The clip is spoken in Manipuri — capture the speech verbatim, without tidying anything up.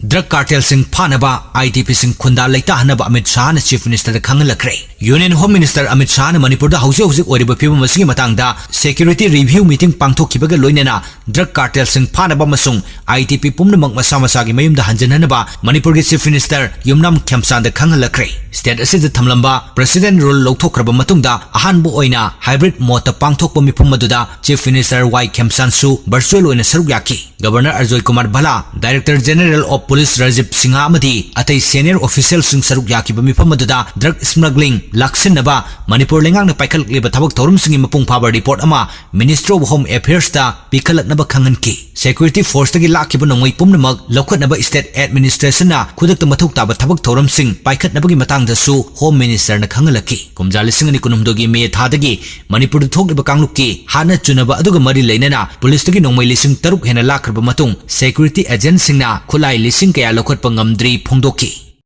Drug cartelꯁꯤꯡ ꯐꯥꯅꯕ, IDPꯁꯤꯡ ꯈꯨꯟꯗꯥ ꯂꯩꯇꯥꯍꯟꯅꯕ Amit ꯁꯥꯍꯅ Chief Ministerꯗ ꯈꯪꯍꯜꯂꯛꯈ꯭ꯔꯦ꯫ Union Home Minister Amit ꯁꯥꯍꯅ ꯃꯅꯤꯄꯨꯔꯗ ꯍꯧꯖꯤꯛ ꯍꯧꯖꯤꯛ ꯑꯣꯏꯔꯤꯕ ꯐꯤꯕꯝ ꯑꯁꯤꯒꯤ ꯃꯇꯥꯡꯗ security review meeting ꯄꯥꯡꯊꯣꯛꯈꯤꯕꯒ ꯂꯣꯏꯅꯅ drug cartelꯁꯤꯡ ꯐꯥꯅꯕ ꯑꯃꯁꯨꯡ IDP ꯄꯨꯝꯅꯃꯛ ꯃꯁꯥ ꯃꯁꯥꯒꯤ ꯃꯌꯨꯝꯗ ꯍꯟꯖꯤꯟꯍꯟꯅꯕ ꯃꯅꯤꯄꯨꯔꯒꯤ Chief Minister ꯌꯨꯝꯅꯥꯝ ꯈꯦꯝꯆꯥꯟꯗ ꯈꯪꯍꯜꯂꯛꯈ꯭ꯔꯦ꯫ State ꯑꯁꯤꯗ ꯊꯝꯂꯝꯕ President Rule ꯂꯧꯊꯣꯛꯈ꯭ꯔꯕ ꯃꯇꯨꯡꯗ ꯑꯍꯥꯟꯕ ꯑꯣꯏꯅ hybrid modeꯇ ꯄꯥꯡꯊꯣꯛꯄ ꯃꯤꯐꯝ ꯑꯗꯨꯗ Chief Minister ꯋꯥꯏ ꯈꯦꯝꯆꯥꯟꯁꯨ virtual ꯑꯣꯏꯅ ꯁꯔꯨꯛ ꯌꯥꯈꯤ꯫ Governor Ajoy Kumar ꯚꯂꯥ, Director General of Police Rajiv Singh ꯑꯃꯗꯤ ꯑꯇꯩ senior officialꯁꯤꯡ ꯁꯔꯨꯛ ꯌꯥꯈꯤꯕ ꯃꯤꯐꯝ ꯑꯗꯨꯗ drug smuggling ꯂꯥꯛꯁꯤꯟꯅꯕ ꯃꯅꯤꯄꯨꯔ ꯂꯩꯉꯥꯛꯅ ꯄꯥꯏꯈꯠꯂꯛꯂꯤꯕ ꯊꯕꯛ ꯊꯧꯔꯝꯁꯤꯡꯒꯤ ꯃꯄꯨꯡ ꯐꯥꯕ report ꯑꯃ Ministry of Home Affairsꯇ ꯄꯤꯈꯠꯂꯛꯅꯕ ꯈꯪꯍꯟꯈꯤ꯫ Security forceꯇꯒꯤ ꯂꯥꯛꯈꯤꯕ ꯅꯣꯡꯃꯩ ꯄꯨꯝꯅꯃꯛ ꯂꯧꯈꯠꯅꯕ state administrationꯅ ꯈꯨꯗꯛꯇ ꯃꯊꯧ ꯇꯥꯕ ꯊꯕꯛ ꯊꯧꯔꯝꯁꯤꯡ ꯄꯥꯏꯈꯠꯅꯕꯒꯤ ꯃꯇꯥꯡꯗꯁꯨ Home Ministerꯅ ꯈꯪꯍꯜꯂꯛꯈꯤ꯫ ꯀꯨꯝꯖꯥ ꯂꯤꯁꯤꯡ ꯑꯅꯤ ꯀꯨꯟꯍꯨꯝꯗꯣꯏꯒꯤ ꯃꯦ ꯊꯥꯗꯒꯤ ꯃꯅꯤꯄꯨꯔꯗ ꯊꯣꯛꯂꯤꯕ ꯀꯥꯡꯂꯨꯞꯀꯤ ꯍꯥꯠꯅ ꯆꯨꯅꯕ ꯑꯗꯨꯒ ꯃꯔꯤ ꯂꯩꯅꯅ ꯄꯨꯂꯤꯁꯇꯒꯤ ꯅꯣꯡꯃꯩ ꯂꯤꯁꯤꯡ ꯇꯔꯨꯛ ꯍꯦꯟꯅ ꯂꯥꯛꯈ꯭ꯔꯕ ꯃꯇꯨꯡ, security agentꯁꯤꯡꯅ ꯈꯨꯠꯂꯥꯏ ꯂꯤꯁꯤꯡ ꯀꯌꯥ ꯂꯧꯈꯠꯄ ꯉꯝꯗ꯭ꯔꯤ ꯐꯣꯡꯗꯣꯛꯈꯤ꯫